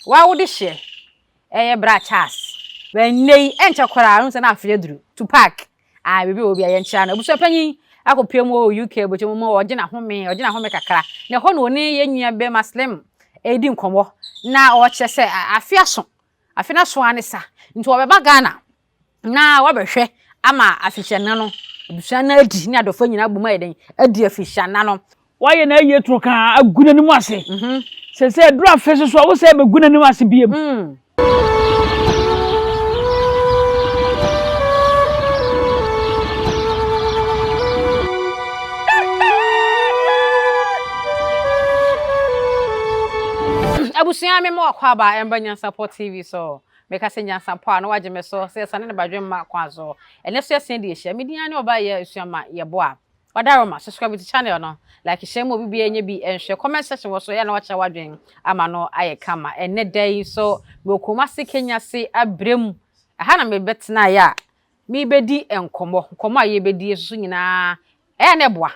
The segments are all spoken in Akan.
Wa wo de hyeɛ ɛyɛ bra Charles. Bɛ nnɛ yi ɛnkyɛ koraa wohu sɛ na afe aduru. Tupac ah biribi wɔ hɔ bi a yɛnkyea no. Abusua panyin akɔpue mu wɔ UK abɔkyɛ mu ma ɔgye n'ahome ɔgye n'ahome kakra. Na ɛhɔ na ɔne yɛn nua bɛrima Slim ɛredi nkɔmmɔ na ɔkyerɛ sɛ afe aso afe no aso ara ne sa nti ɔbɛba Ghana na wabɛhwɛ ama afihyianna no abusua no adi ne adɔfoɔ nyinaa abom ayɛ dɛn adi afihyianna no. Wayɛ n'ayie toro kaa agu n'anim ase. Sɛ aduru afe so so a, wo sɛ bɛgu n'anim ase biem. Abusua me ma wakɔ aba ɛmba Nyansapɔ TV so. Meka sɛ nyansapɔ a na wagye me so sɛ yɛsane ne badwemma kwan so. Ɛnɛ so yɛsane de ahyia. Me din ara ne ɔbaa yɛ asua ma yɛboa. Wadaroma, subscribe to channel no, like hyɛ ma obi biara nyɛ bi nhwɛ. Comment section wɔ so yɛ na wakyerɛ w'adwen ama no ayɛ kama. Ɛnɛ da yi so mewɔ Kumasi Kenyase Abrem. Ɛha na mebɛtenaeɛ a merebɛdi nkɔmmɔ. Nkɔmmɔ a yɛrebɛdi nso so nyinaa ɛyɛ a na ɛboa.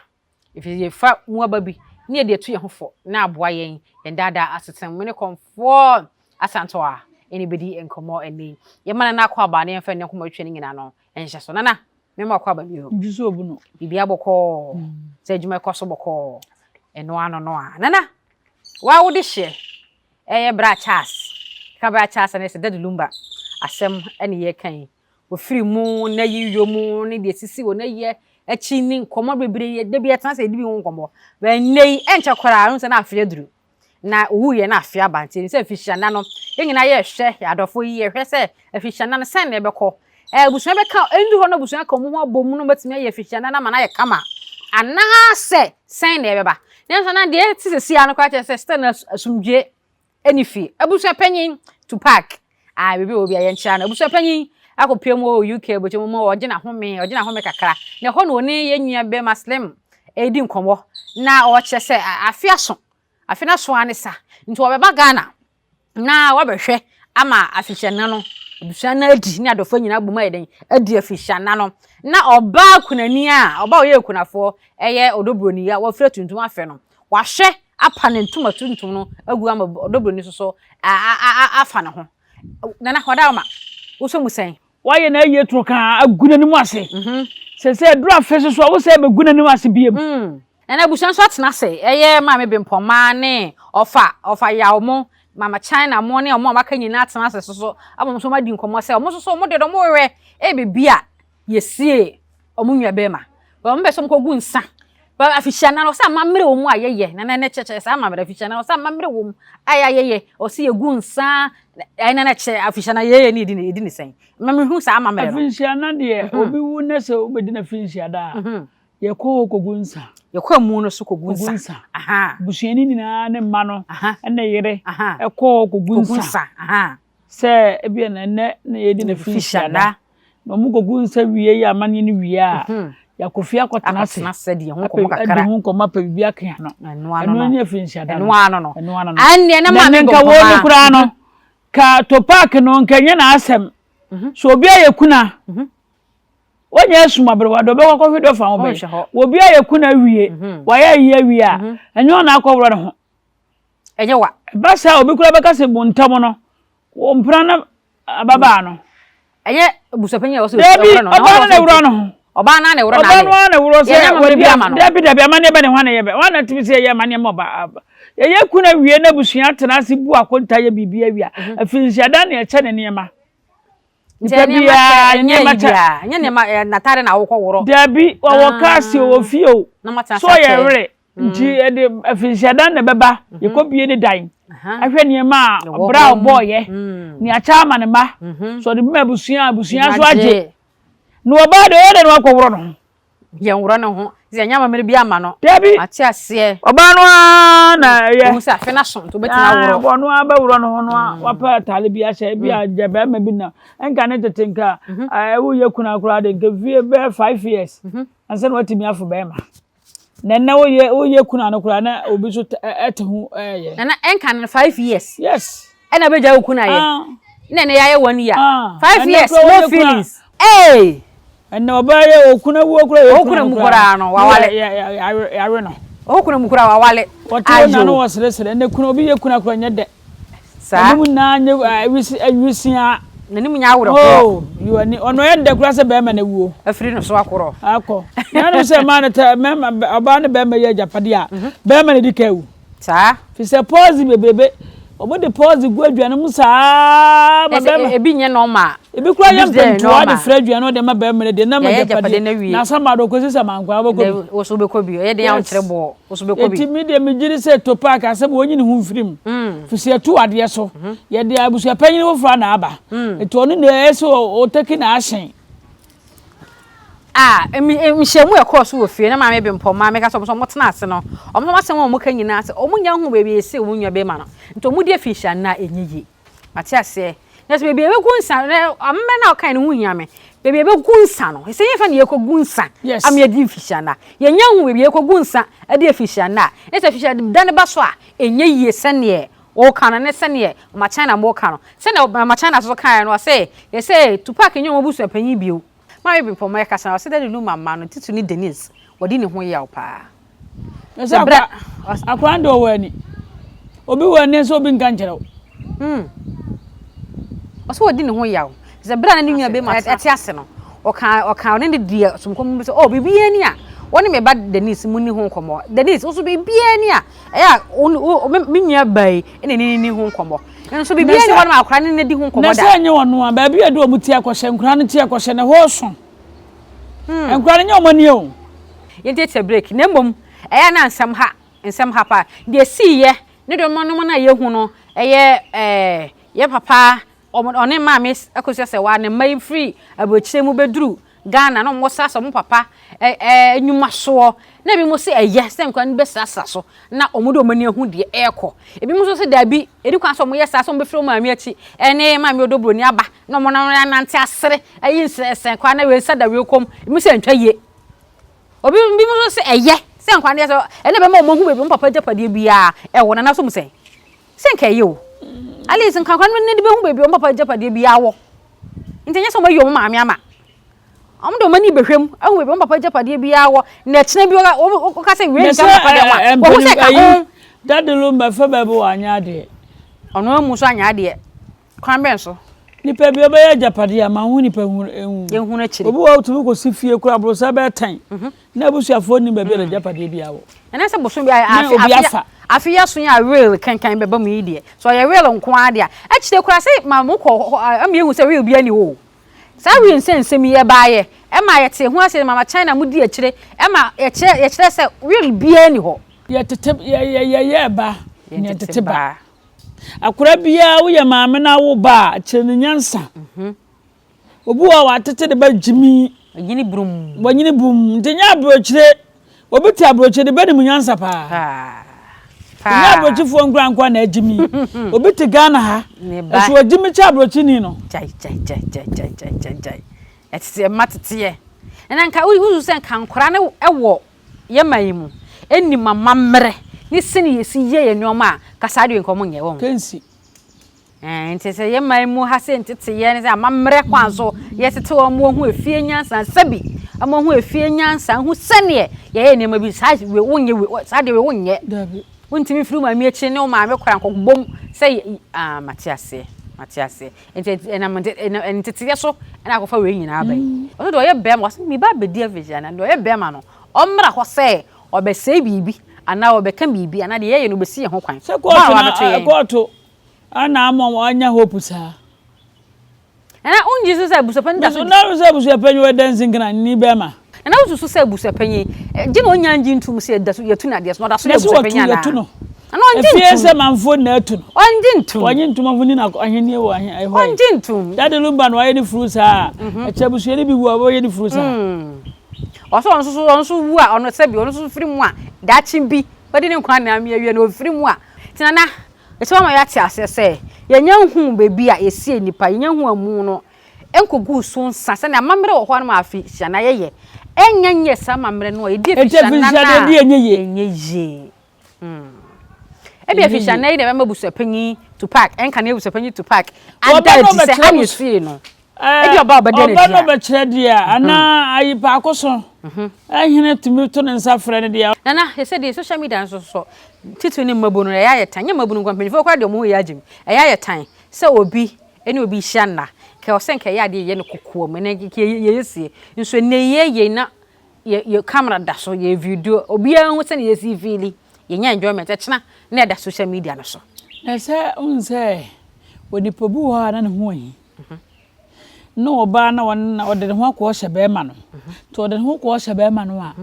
Ɛfiri sɛ yɛfa mu aba bi na yɛde atu yɛn ho fo na aboa yɛn yɛn daadaa asetena mu. Me ne Kɔmfoɔ Asantewaa ɛna ɛbɛdi nkɔmmɔ ɛnnɛ yi. Yɛma Nana akɔ aba na yɛmfa nnɛ nkɔmmɔ twetwe no nyinaa no nhyɛ so. Nana, mema wakɔ aba bio. Gye sɛ obu no. Biribiara bɔkɔɔ. Sɛ adwuma ɛkɔ so bɔkɔɔ. Ɛno ano no a. Nana, wo a wode hyeɛ ɛyɛ Bra Charles. Ka Bra Charles a na ɛsɛ Daddy Lumba asɛm ɛne yɛreka yi. Wɔfiri mu, n'ayiyɔ mu, ne deɛ ɛsisi wɔ n'ayie akyi ne nkɔmmɔ bebree. Da bi yɛtena ase yɛdi bi ho nkɔmmɔ. But nnɛ yi, ɛnkyɛ koraa, wohu sɛ na afe aduru. Na owuiɛ na afe aba. Nti sɛ afihyia nna no, yɛn nyinaa yɛrehwɛ, yɛn adɔfoɔ yi, yɛrehwɛ sɛ afihyia nna no sɛn na ɛbɛkɔ. Ɛɛ abusua bɛka, ɛndu hɔ no abusua aka wɔn ho abɔ mu na wɔatumi ayɛ afihyia nna no ama no ayɛ kama. Anaasɛ sɛn na ɛbɛba. Nanso na deɛ ɛte seesei ara no koraa kyerɛ sɛ still no asomdwoeɛ Ɛni fie. Abusua panyin Tupac ah biribi wɔ bi a yɛnkyea no. Abusua panyin akɔpue mu wɔ UK abɔkyɛ mu ma ɔgye n'ahome ɔgye n'ahome kakra. Na ɛhɔ na ɔne yɛn nua bɛrima Slim redi nkɔmmɔ na ɔkyerɛ sɛ afe aso afe no aso ara ne sa nti ɔbɛba Ghana na wabɛhwɛ ama afihyianna no abusua no adi ne adɔfoɔ nyinaa abom ayɛ dɛn adi afihyianna no. Na ɔbaa kunani a ɔbaa ɔyɛ akunafoɔ ɛyɛ Ɔdɔ Buroni a wafira tuntum afɛ no Wahwɛ apa ne ntoma tuntum no agu ama ɔdɔ buroni nso so afa ne ho. Nana, Ɔdaoma, wosɔ mu sɛn? Wayɛ n'ayie toro kaa agu n'anim ase. Sɛ sɛ aduru afe so so a, wo sɛ bɛgu n'anim ase biem. Nana, abusua nso atena ase. Ɛyɛ Maame Bempɔmaa ne Ɔfa, Ɔfa Yaw mo, Mama China mo ne wɔn a wɔaka nyinaa atena ase nso so ama wɔn nso wɔadi nkɔmmɔ sɛ wɔn nso so wɔn deɛ wɔn werɛ ɛyɛ baabi a yɛsiee wɔn nua bɛrima. Wɔn bɛ sɛ wɔn kɔgu nsa. Ba afihyia nan ɔsɛ amammerɛ wɔ mu a yɛyɛ na na kyerɛkyerɛ saa amammerɛ afihyia nan ɔsɛ amammerɛ wɔ mu a yɛayɛyɛ ɔsɛ yɛgu nsa ɛna na kyerɛ afihyia nan yɛyɛ ne yɛdi ne yɛdi ne sɛn ma mehu saa amammerɛ no. Afinhyia nan deɛ mhm. obi wu na sɛ wobɛdi no afinhyia da a mhm. yɛkɔ hɔ kɔgu nsa. Yɛkɔ amu no so kɔgu nsa. Busuani nyinaa ne mma no ne yere ɛkɔ hɔ kɔgu nsa. Sɛ ebia na ɛnnɛ na yɛredi no afirinhyia da, na wɔkɔgu nsa wie yɛ amanneɛ no wie a, yɛakɔ fie akɔtena ase adi ho nkɔmmɔ apɛ biribi aka ano. Ɛno ne afirinhyia da no. Ɛno ano no. Ɛno ano no. Na nka wɔ no koraa no, ka Topak no nka ɛnyɛ n'asɛm. So obi ayɛ kuna, wɔnyɛ asum aberewa de ɔbɛkɔ akɔhwɛ dɛ ɔfa ho bɛyɛ. Obi ayɛ kuna awie, wayɛ ayi awie a, ɛnyɛ ɔna akɔworɔ ne ho. Ɛnyɛ wa. Ɛba saa a, obi koraa bɛka sɛ mo ntam no, wo mpena no ababaa no. Ɛnyɛ abusuapanyin a ɛwɔ sɛ Dabi, ɔbaa no na ɛworɔ ne ho. Ɔbaa no ara na ɛworɔ n'ade. Ɔbaa no ara na ɛworɔ sɛ Yɛnyɛ amammerɛ bi ama no. Dabi, dabi, amanneɛ bɛ ne hwan na ɛyɛ bɛ? Hwan na tumi sɛ yɛyɛ amanneɛ ma ɔbaa? Yɛyɛ kunu awie na abusua tena ase bu akonta yɛ biribi awie a, mhm. afirinhyiadan na ɛkyɛ ne nneɛma. Nipa biara nneɛma kyɛ. Ɛnyɛ nneɛma n'atare na awokɔ worɔ. Dabi, ɔwɔ kaa si ɔwɔ fie o. So ɔyɛ werɛ. Nti mm. ɛde afirinhyiadan na ɛbɛba mhm. yɛkɔbie ne dan ahwɛ nneɛma a ɔbrɛ a ɔbɔɔyɛ mm. ne akyɛ ama ne mma mhm. so ɔde bima abusua abusua nso agye na ɔbaa deɛ ɔyɛ dɛ na wakɔworɔ ne ho yɛnworɔ ne ho sɛ ɛnyɛ amammerɛ bi ama no dabi ate aseɛ ɔbaa no ara na ɛyɛ ɔhu sɛ afe no aso nti wobɛtumi aworɔ ɔno ara bɛworɔ ne ho no a mm. wapɛ ataade bi ahyɛ ebi a gya bɛrima bi na ɛnka ne tete nka mhm. woyɛ kuna koraa de nka fie bɛyɛ 5 years ansa na watumi afo bɛrima Na ɛnɛ woyɛ woyɛ kuna no koraa na obi nso ɛte ho ɛyɛ. Nana ɛnka no 5 years. Yes. Ɛna bɛgya wo kuna yɛ. Ah. Na ɛnɛ yɛayɛ 1 year. Ah. 5 years no feelings. Ee. Ɛnɛ ɔbaa yɛ okuna wuo koraa yɛ okuna mu koraa no wawale. Yɛawe no. Okuna mu koraa wawale. Wɔte wo na no wɔseresere ɛnɛ kuna obi yɛ kuna koraa nyɛ dɛ. Saa. N'anim nyinaa nyɛ awisi awisia. N'anim nyɛ awerɛhoɔ. Oh, yi w'ani. Ɔno ɛyɛ dɛ koraa sɛ bɛrima no awuo. Afiri ne so akorɔ. Akɔ. Nanom sɛ mmaa no tɛ mmarima ɔbaa ne bɛrima yɛ agyapadeɛ a, bɛrima na di kan wu. Saa. Fi sɛ pɔɔse bebrebe, wɔn de pɔɔse gu aduane mu saa ma bɛrima. Ebi nyɛ normal. Ebi koraa yɛ mpɛntoa de fira aduane wɔde ma bɛrima no deɛ na ma agyapadeɛ na asam ado kɔsi sɛ mankwa wobɛkɔ bi. Wo so wobɛkɔ bi. Ɛyɛ den a wokyerɛ boɔ. Wo so wobɛkɔ bi. Eti mi deɛ megye di sɛ Topak asɛm wɔnyi ne ho mfiri mu. Fi sɛ yɛtu adeɛ so. Yɛde abusuapanyin foforɔ na aba. Eti ɔno na ɛyɛ sɛ ɔtaki n'ahyɛn. A Nhyiamu a ɛkɔɔ so wɔ fie na Maame Bempɔn maame ka sɛ wɔn nso wɔtena ase no, wɔn nso asɛm a wɔka nyinaa sɛ wɔnnya nhuu baabi a yɛsii wɔn nuabarima no, nti wɔdi afinhyia nna a ɛnyɛ yie. Mate aseɛ. Na sɛ baabi a yɛbɛgu nsa no, amammerɛ no a wɔkae no ho hia me. Baabi a yɛbɛgu nsa no, sɛ yɛmfa na yɛkɔgu nsa ama yɛadi mfihyia nna. Yɛnnya nhuu baabi a yɛkɔgu nsa adi afinhyia nna a, na sɛ afinhyia da no ba so a, ɛnyɛ yie sɛdeɛ wɔka no ne sɛdeɛ Mama China mo ka no. Sɛdeɛ Mama China nso kaeɛ no, ɔse, yɛsɛ Tupac nyɛ wɔn abusuapanyin bio. Maame Bempɔn ma yɛkasa no, ɔse Daddy Lumba mma no, titiri ne Denise, wɔdi ne ho yaw paa. Ɛsɛ akora akora no deɛ ɔwɔ ani. Obi wɔ ani nso obi nka nkyerɛ wo. Hmm. Ɔsɛ wɔdi ne ho yaw. Sɛ bere a na ne nua bɛma ɛte ase no, ɔka ɔka ɔne ne di asomkɔm bi sɛ, oh biribiara ni a, wɔne me ba Denise mu ni ho nkɔmmɔ. Denise, wo nso biribiara ni a, ɛyɛ a wo me nua ba yi ɛna ne ni ho nkɔmmɔ. Nso biribiara ni hɔ no akora ne ne di ho nkɔmmɔ da. Na sɛ ɛnyɛ wɔn a, baabi a ɛde wɔn ti akɔhyɛ, nkora no ti akɔhyɛ no, ɛhɔ so. Nkora no nyɛ wɔn ani o. Yɛntiatia break na mmom ɛyɛ na nsɛm ha nsɛm ha paa. Deɛ ɛsiiɛ ne deɛ ɔmo no a yɛhu no ɛyɛ ɛɛ yɛ papa ɔne maame Akosua Serwaa ne mma yi firi aburokyire mu bɛduru Ghana na ɔmo srasra ɔmo papa ɛɛ nnwuma soɔ na ebi mo se ɛyɛ sɛ nkwadaa no bɛsrasra so na ɔmo de ɔmo ani ahu deɛ ɛɛkɔ. Ebi mo nso se daabi ɛdi kwan sɛ ɔmo yɛ saa sɛ ɔmo bɛfiri ɔmo maame akyi ɛne maame Odo Broni aba na ɔmo nam anante asere ayi nsrɛsrɛ nkwadaa na wei nsa da wei kɔn mu ebi mo se ɛntwa yie. Obi bi nso sɛ ɛyɛ sɛ nkwa no yɛ sɛ ɛna bɛma wɔn ahu baabi wɔn papa agyapadeɛ biara ɛwɔ nana so mu sɛn sɛ nka ɛyɛ o at least nka nkwa no de bɛhu baabi wɔn papa agyapadeɛ biara wɔ nti ɛnyɛ sɛ wɔn ayi wɔn maame ama wɔn de wɔn ani bɛhwɛ mu ahu baabi wɔn papa agyapadeɛ biara wɔ na ɛkyena bi wɔka sɛ wei nka papa deɛ wɔn wɔn sɛ ka ho. Daddy Lumba fɛ baabi wɔ anyɛ adeɛ. Ɔno amu so anyɛ adeɛ. Kwan bɛn so? Nipa bi ɔbɛyɛ agyapadeɛ ama ho nipa hu ehu. Ehunu akyire. Obi wɔ hɔ otumi kɔsi fie koraa aborosan bɛyɛ tɛn na abusuafoɔ nnim baabi a n'agyapadeɛ biara wɔ. Ɛnɛ sɛ bosom bi afe afe afe yi aso yi a will kankan bɛba mu yi deɛ sɛ ɔyɛ will nko ara deɛ a akyire koraa sɛ ma mo kɔ hɔ ama yɛhu sɛ will biara nni hɔ o. Saa will nsɛnsɛm yi ɛbaeɛ ɛma yɛtee ho ase mama China mo di akyire ɛma yɛkyerɛ yɛkyerɛ sɛ will biara nni hɔ. Yɛtete yɛ yɛyɛ ba na yɛtete ba. Akwadaa biara woyɛ maame na wo ba a, kyerɛ no nyansa. Mhm. Obi wɔ a watete ne ba gyimi. Wanyini brum. Wanyini brum. Nti nyɛ aburokyire. Obi te aburokyire ne ba nim nyansa paa. Paa. Nyɛ aburokyifoɔ nkura nkoa na agyimi. Obi te Ghana ha. Ɛso wagyimi kyɛ aburokyini no. Gyae gyae gyae gyae gyae gyae gyae gyae. Ɛte mma teteɛ. Ɛna nka wosu sɛ nka nkora no wɔ Yɛn man yi mu, nnim amammerɛ ne sɛnea yɛsi yɛ yɛn nneɛma a, ka saa deɛ nka wɔn nyɛ wɔn. Kensi. Ɛɛ nti sɛ yɛn man mu ha sɛ nteteyɛ ne sɛ amammerɛ kwan so yɛtete wɔn ma wɔhu efie nyansa sɛbi ama wɔhu efie nyansa hu sɛneɛ yɛyɛ nneɛma bi saa wei wonyɛ wei saa deɛ wei wonyɛ. Dabi. Wontumi mfiri wo maame akyi ne wo maame kora nkɔbom sɛ ah mate aseɛ mate aseɛ. Nti ɛnam nteteeɛ so na akɔfa wei nyinaa aba yi. Ɔsɛ deɛ ɔyɛ bɛrima, ɔsɛ me ba abɛdi afirihyia na deɛ ɔyɛ bɛrima no, ɔmmra hɔ sɛ ɔbɛsɛe biribi anaa ɔbɛka biribi anaa deɛ yɛyɛ no ɔbɛsi yɛn ho kwan. Sɛ kɔɔto na kɔɔto ana ama ɔanya hope saa. Nana wongye so sɛ abusuapanyin da so. Na sɛ abusuapanyin wɔ dansi nkran ni bɛrima. Nana wosusu sɛ abusuapanyin gye na onya ngye ntum sɛ yɛda so yɛtu no adeɛ so na ɔda so yɛ abusuapanyin anaa? Yɛtu no. Ana ɔngye ntum. Efie sɛ manfo na atu no. Ɔngye ntum. Ɔnye ntum ɔfo ni na ahenni wɔ ahe ɛhɔ yi. Ɔngye ntum. Daddy Lumba na wayɛ ne furu saa. Ɛkyɛ abusuani bi wu a ɔbɛyɛ ne furu saa. Ɔsɛ ɔno nso ɔno nso wu a ɔno sɛbi ɔno nso firi mu a daakye bi wadi ne nkwa nna awie no ɔfiri mu a. Nti Nana ɛsɛ wama yɛate aseɛ sɛ yɛnya nhuu baabi a yɛsie nnipa yɛnya nhuu amu no nkɔguu so nsa sɛdeɛ amammerɛ wɔ hɔ nom a afehyia na yɛyɛ ɛnyɛ nyɛ saa amammerɛ no a yɛdi afehyia nna no a ɛnyɛ yie. Ebia afehyia nna yi na ɛbɛma abusuapanyin Tupac ɛnka ne abusuapanyin Tupac ada adi sɛ ha na yɛsie no. Ebia ɔba a ɔbɛda no adi a. Ɔba no bɛkyerɛ deɛ anaa ayi paako so. Ɛhene tumi to ne nsa frɛ no deɛ. Nana, sɛsɛ deɛ social media no so so, titiriw ne mmabunu no, ɛyɛ ayɛ tan. Nyɛ mmabunu nko ara, mpanyinfoɔ koraa deɛ wɔn ho yɛ agyim. Ɛyɛ ayɛ tan sɛ obi ne obi hyia nna. Nka ɛwɔ sɛ nka ɛyɛ adeɛ yɛyɛ no kokoa mu, ɛnɛ nka yɛyɛ sie. Nso ɛnnɛ yi yɛyɛ na yɛ yɛ camera da so, yɛ video, obiara hu sɛnea yɛsi feeli, yɛnya enjoyment. Ɛkyena na ɛda social media no so. Na sɛ wohu sɛ onipa bi wɔ hɔ a na ne ho ahi. Na ɔbaa na ɔne na ɔde ne ho akɔhyɛ bɛrima no. Nti ɔde ne ho kɔhyɛ bɛrima no a,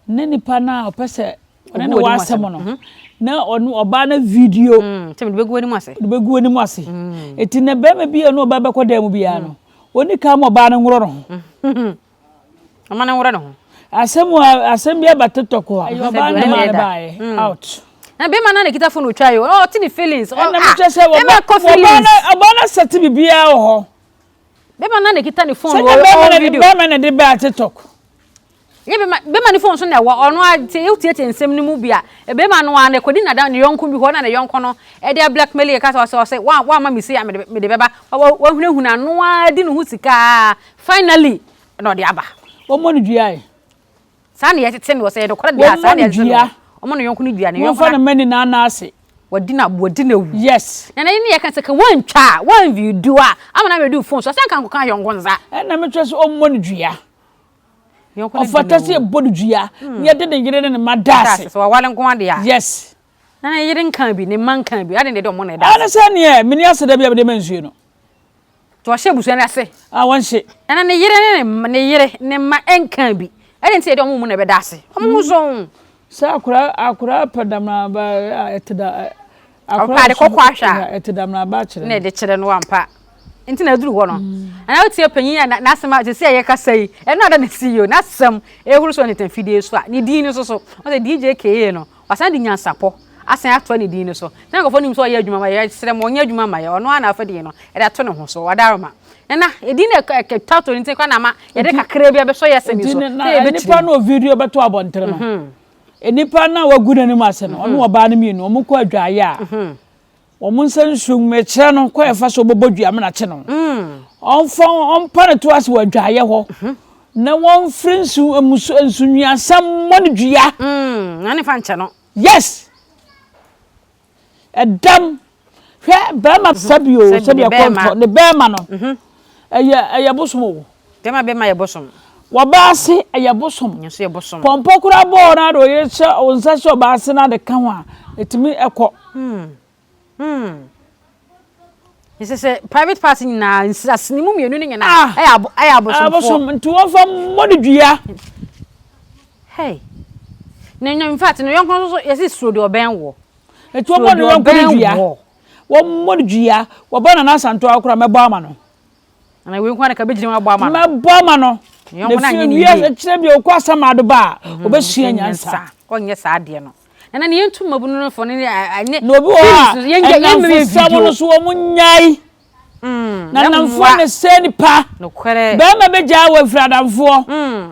ne nipa no a ɔpɛ sɛ ɔne ne wɔ asɛm no, na ɔno ɔbaa no video. Sɛ mede bɛgu anim ase. Mede bɛgu anim ase. Nti na bɛrima bi a ɔne ɔbaa bɛkɔ dan mu biara no, ɔni kan ma ɔbaa no nworɔ ne ho. Ɔma no nworɔ ne ho. Asɛm a asɛm bi aba TikTok a. Ɛyɛ ɔbaa no maa no baeɛ mm. out. Na bɛrima no na kita phone otwa yi o ɔte ne feelings. Ɛna mi kyerɛ sɛ ɔbaa no ɔbaa no asɛte biribiara wɔ hɔ. Bɛrima no na kita ne phone wɔ ɔwɔ video. Sɛ bɛrima na de baa TikTok. Yɛ bɛrima bɛrima ne phone so na ɛwɔ ɔno a te wotiatia nsɛm no mu bi a bɛrima no a na ɛkɔdi nada ne yɔnko bi hɔ na ne yɔnko no ɛde blackmail yɛ kasa ɔsɛ ɔsɛ wa wa ama mi si a mede mede bɛba wahunahuna ano a di ne ho sika finally na ɔde aba. Wɔmmɔ no dua ɛ. Saa na yɛtete no sɛ yɛde kora deɛ a saa na yɛtete no. Wɔmmɔ no yɔnko no dua ne yɔnko. Wɔmfa no mani n'anan ase. Wadi na wadi na wu. Yes. Na na yɛne yɛka sɛ ka wɔntwa a wɔnvideo a ama na abɛdu phone so asɛ nka nkɔka yɔnko nsa. Ɛna mekyerɛ sɛ ɔmmɔ no dua. Ɔfata sɛ yɛbɔ no dua na yɛde ne yere ne ne mma da ase. Sɛ waware nko ara deɛ a. Yes. Na ne yere nka bi ne mma nka bi adɛn na yɛde wɔn na ɛda ase. Ɛne sɛ neɛ menni aseda bi a mede ma nsuo no. Nti ɔhyɛ abusua no ase. Ah, wɔnhye. Ɛna ne yere ne ne ne yere ne mma nkaa bi. Ɛde nti yɛde wɔn mu na ɛbɛda ase. Wɔn ho so. Sɛ akora akora pɛ damena ba a ɛte da akora ɔpɛ ade kɔkɔɔ ahwɛ a ɛte damena ba kyerɛ na ɛde kyerɛ no ampa. Nti na aduru hɔ no. Ɛna wotie panyin a n'asɛm a sɛsi a yɛkasa yi ɛno ada na si yi o n'asɛm ehuru so wɔ ne tɛmfidie so a ne din no so so. Wɔsɛ DJ KA no Wasan de nyansapɔ asan atoa ne din no so. Na nkurɔfoɔ nim sɛ ɔyɛ adwuma ma yɛ. Yɛsrɛ mo, ɔnyɛ adwuma mma yɛ. Ɔno ara na afa din no de ato ne ho so. Wadaroma. Nana, edin no ɛtwa to ne nti koraa na ama yɛde kakra bi abɛsɔ yɛ asɛm yi so. Sɛ yɛbɛkyerɛ Nipa no video bɛto abɔntere no, nipa no a wagu n'anim ase no, ɔne ɔbaa no mmienu, wɔkɔ adwaeɛ a, Wɔn nsa nsuo mu, mekyerɛ no kwan a ɛfa so bɛbɔ dua mena kye no. Ɔmfa ɔmpa ne to ase wɔ adwaeɛ hɔ na wɔmfiri nsu mmusu nsunwiasa mmɔ no dua. Na ne fa nkyɛ no. Yes! Ɛdam. Hwɛ bɛrima sɛbi o sɛbi ɛkɔntɔ ne bɛrima no. Ɛyɛ ɛyɛ bosom o. Bɛrima bɛrima yɛ bosom. Wɔba ase ɛyɛ bosom. Nso yɛ bosom. Pɔmpɔ koraa bɔɔ na de ɔyere hyɛ wo nsa hyɛ ɔba ase na de ka ho a ɛtumi ɛkɔ. Hmm. Hmm. Ɛsɛ sɛ private part nyinaa nsasini mu mmienu no nyinaa ah. ɛyɛ abo ɛyɛ abosomfoɔ. Abosom nti wɔn fa mmɔ no dua. Hey. Na na in fact no yɔnko nso so yɛsi suro deɛ ɔbɛn wɔ. Nti wɔn bɔ no yɔnko no dua. Wɔn mmɔ no dua. Wɔbɔ Nana Asantewaa koraa mɛbɔ ama no. Nana wei nko ara ka bɛgyina mu abɔ ama no. Mɛbɔ ama no. Ne yɔnko no anyɛ ne yie. Kyerɛ bi okɔ asamado ba a mhm, obɛsua nyansa. Ɔnyɛ saa adeɛ no. Nana ne yɛntu mmabunu no fo ne ne Na obi wɔ hɔ a ɛnamfosɛm no so wɔn nyae. Mm, na namfoɔ ne sɛ nipa. Nokorɛ. Bɛrima bɛgyaa wɔ afiri adamfoɔ. Mm.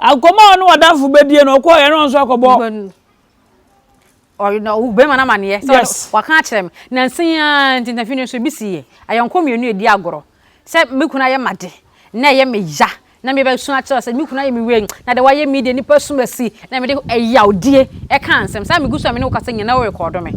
Akɔmɔ a ɔne ɔdamfo bɛdie no ɔkɔɔ yɛ no nso akɔbɔ. Ɔno bɛrima no amaneɛ sɛ yes. waka akyerɛ me nansa yi ara nti ntafi no nso ebi si yɛ ayɔnko mmienu edi agorɔ sɛ me kunu ayɛ m'ade na ɛyɛ me ya na mebɛsu akyerɛ sɛ me kunu ayɛ me wei na de wayɛ me deɛ nipa sum asi na mede ɛyawdie ɛka nsɛm saa megu so a me ne wo kasa nyina na worekɔdo me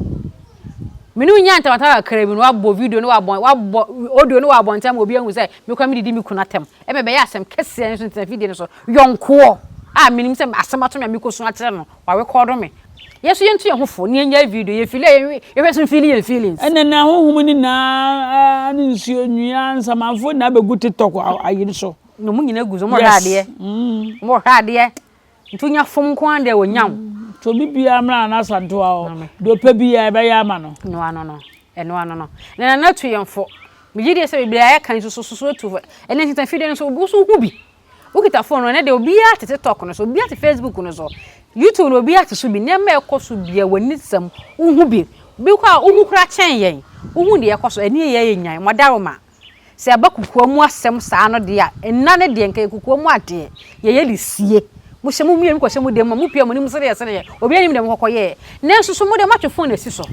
me ne wo nya ntamantawa kakra bi no wabɔ video ne wabɔ wabɔ audio ne wabɔ ntɛm obi ahu sɛ me kura medidi me kunu atɛm ɛmɛ bɛyɛ asɛm kɛseɛ nso ntena fidie no so yɔnkoɔ a menim sɛ asɛm ato me a mekɔsu akyerɛ no Warekɔɔdo me. Yɛn nso yɛntu yɛn ho fo na yɛnnyae video, yɛ fili a yɛhwɛ so mfili yɛn feelings. Ɛna na honhom no nyinaa ne nsuo nnua nsamanfoɔ nyinaa bɛgu tiktok ayiri so. Na wɔn nyinaa gu so, wɔn hwɛ adeɛ. Wɔn hwɛ adeɛ. Nti wonya fom nko ara deɛ wɔnya wo. Nti obi biara mmra Nana Asantewa hɔ, deɛ ɔpɛ biara yɛbɛyɛ ama no. Ɛno ano no, ɛno ano no. Na Nana tu yɛn fo. Megye die sɛ bebree a yɛka yi nso so so atu fo. Ɛnɛ ntetafidie no nso, wo nso wohu bi. Wokita phone no, ɛnɛ deɛ obiara te TikTok no so, obiara te Facebook no so, YouTube no obiara te so bi. Nneɛma a ɛkɔ so biara, w'ani sɛm, wohu bi. Bi kɔ a wohu koraa kyɛn yɛn. Wohu deɛ ɛkɔ so, ɛne yɛ yɛ nyan. Mɔdaroma, sɛ ɛba kokoa mu asɛm saa no deɛ a, nna no deɛ nka yɛ kokoa mu adeɛ, yɛyɛ de sie. Mohyɛ mo mmienu kɔhyɛ mo dan mu a, mopue a mo anim sereɛ sereɛ, obiara nnim deɛ mokɔkɔ yɛɛ. Nanso so mo deɛ moatwe phone asi so,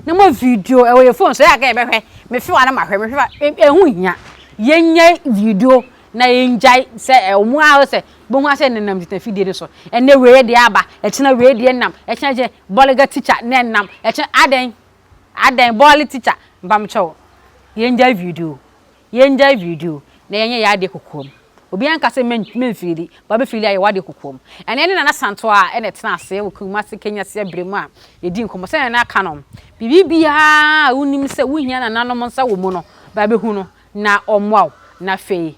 na mo video ɛwɔ yɛ phone so, ɛyɛ a nka yɛbɛhwɛ, mefe wa na mahwɛ, mehwɛ wa, ɛho nhia. Yɛnyɛ video na yɛngyae sɛ wɔn ara sɛ Bohu asɛ nenam tete afidie no so. Ɛnɛ wei deɛ aba, ɛkyena wei deɛ nam, ɛkyena kyɛ bɔlega teacher na ɛnam, ɛkyena adɛn adɛn bɔɔle teacher mpamkyɛw. Yɛngyae video, yɛngyae video na yɛnyɛ yɛn adeɛ kokoam. Obiara nka sɛ memfiili, ba bɛfiili ayɛ w'adeɛ kokoam. Ɛnɛ yɛne Nana Santoa na ɛtena ase wɔ Kumasi Kenya Seabrɛ mu a yɛdi nkɔmmɔ. Sɛdeɛ Nana ka no, biribi biara a wonim sɛ wohia nananom nsa wɔ mu no, ba bɛhu no na ɔmmoa wo. Na afei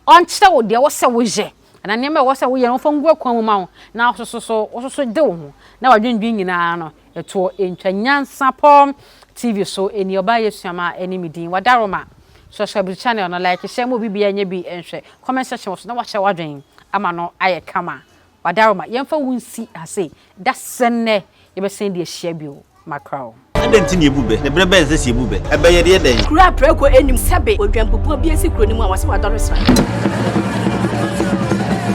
ɔnkyerɛ wo deɛ ɛwɔ sɛ woyɛ anaa nneɛma a ɛwɔ sɛ woyɛ no ɔmfa ngu akwan mu ma wo na wososo so wososo de wo ho na w'adwendwen nyinaa no ɛtoɔ ntwa. Nyansapɔ TV so ɛni ɔbaa Yesuama ɛne me din Wadaroma. Subscribe to channel no like hyɛ ma obi biara nyɛ bi nhwɛ comment section wɔ so na wahyɛ w'adwen ama no ayɛ kama. Wadaroma yɛmfa wo nsi ha sei da sɛ nnɛ yɛbɛsan de ahyia bio. Makra wo. Adɛn nti na yɛbu bɛ? Na berɛ bɛn na ɛsɛ sɛ yɛbu bɛ? Ɛbɛ yɛ deɛ dɛn? Kuro a prako nnim sɛbe odwanpupoɔ bi asi kuro no mu a wɔse wadɔre sra.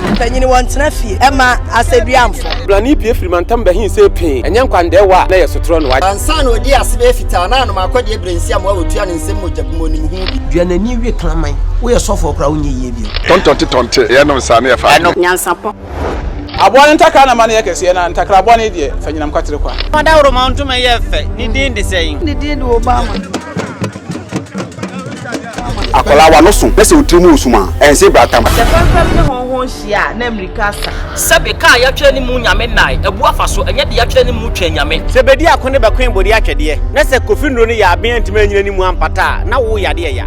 Mpanyin wɔntena fie mma asɛduamfo. Blani pue firi mantam bɛhe see pee, ɛnyɛ nkwandɛɛwa a na ɛyɛ sotorɔ no. Ansa na ɔdii ase bɛyɛ fitaa na anom akɔdeɛ berɛ nsi amoa wɔtua ne nsam mogya bi mu ɔnim ho bi. Dua n'ani we kraman. Woyɛ sɔfoɔ koraa wonyɛ yie bio. Tɔntɔnte tɔnte, yɛnom saa na yɛfa adwene. Nyansapɔ. Aboa no ntakra na ma no yɛ kɛseɛ, na ntakra bɔne deɛ, fa nyinam kwatere kwa. Ɔdawuroma ntoma yɛ fɛ, ne din de sɛn? Ne din de Obama. Akwadaa w'ano so na sɛ wo tiri mu wɔ sum a, ɛnse bratam. Sɛ fɛmfɛm ne hɔnhɔn hyia a, na mmirika asa. Sɛbe kaa yɛatwerɛ ne mu Nyame nnae, abu afa so, ɛnyɛ de yɛatwerɛ ne mu Twɛn Nyame. Sɛ bedi ako ne bɛkoe bode atwɛdeɛ, na sɛ Kofi nnuro no yɛ aben antumi anyina ne mu ampata a, na wo yadeɛ ya.